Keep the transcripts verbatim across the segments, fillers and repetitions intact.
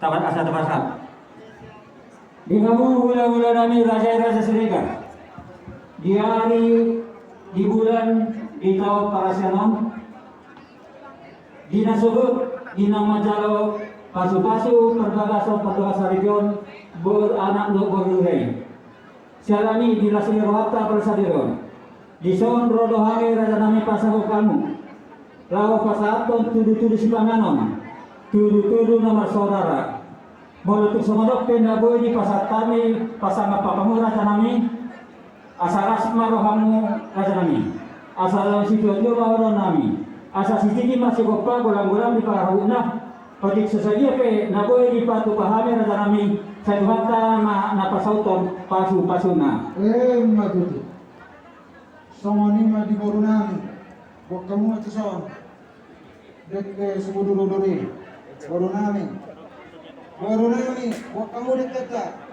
Tabat asa tapasahat. Di hamu hulahula nami raja i, Raja Siregar, di ari, di bulan, di taon parasian on, di na sogot, di na manjalo pasupasu parbagason, parbagason saripeon, boru anak dohot boru huria i. Siala ni i, di las ni rohanta parsadarion, dison ro do hami raja nami pasahat hamu laho pasahathon tudutudu sipanganon, tudutudu na marsaudara. Molo tung songon on pe na boi dipasahat hami pasangap hamu raja nami, asa las ma rohamu raja nami, asa lam situatio ma ulaon nami, asa sititi ma sigompa, golanggolang di parhabutna. Otik so sadia pe na boi dipatupa hami raja nami, sai Tuhanta ma na pasauthon pasupasuna. Emma tutu. Songon i ma di boru nami, boan hamu ma tuson. Dengke simudurudur i, boru nami. Boru nami, boan hamu dengkenta.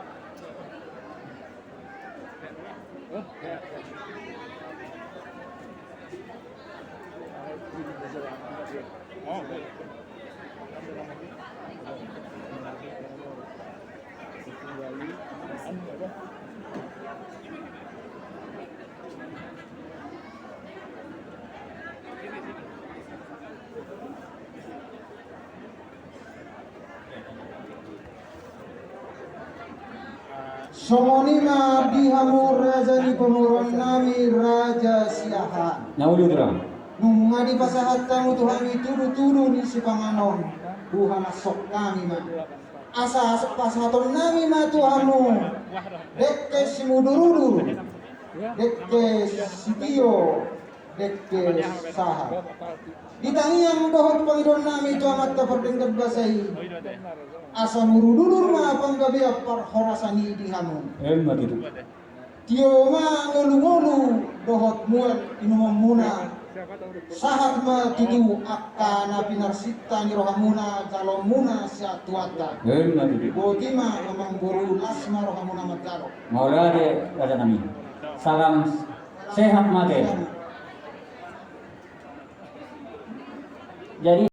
Songon i ma di hamu raja ni pamoruon nami, Raja Siahaan. Na uli, Tulang. Nunga dipasahat hamu tu hami tudutudu ni sipanganon, huhalaoshon hami ma. Asa pasahaton nami ma tu hamu dengke simudurudur, dengke sitio, dengke sahat. Di tangiang dohot pangidoan nami tu Amanta Pardenggan Basa i, asa mudurudur ma panggabean parhorasan i di hamu. Emma tutu. Tio ma ngolungolu dohot mual inumonmuna. Sahat ma tutu angka na pinarsinta ni rohamuna, jaloonmuna sian Tuhanta. Emma tutu. Boti ma, amang boru, las ma rohamuna manjalo. Mauliate raja nami. Salam sehat ma te. Jadi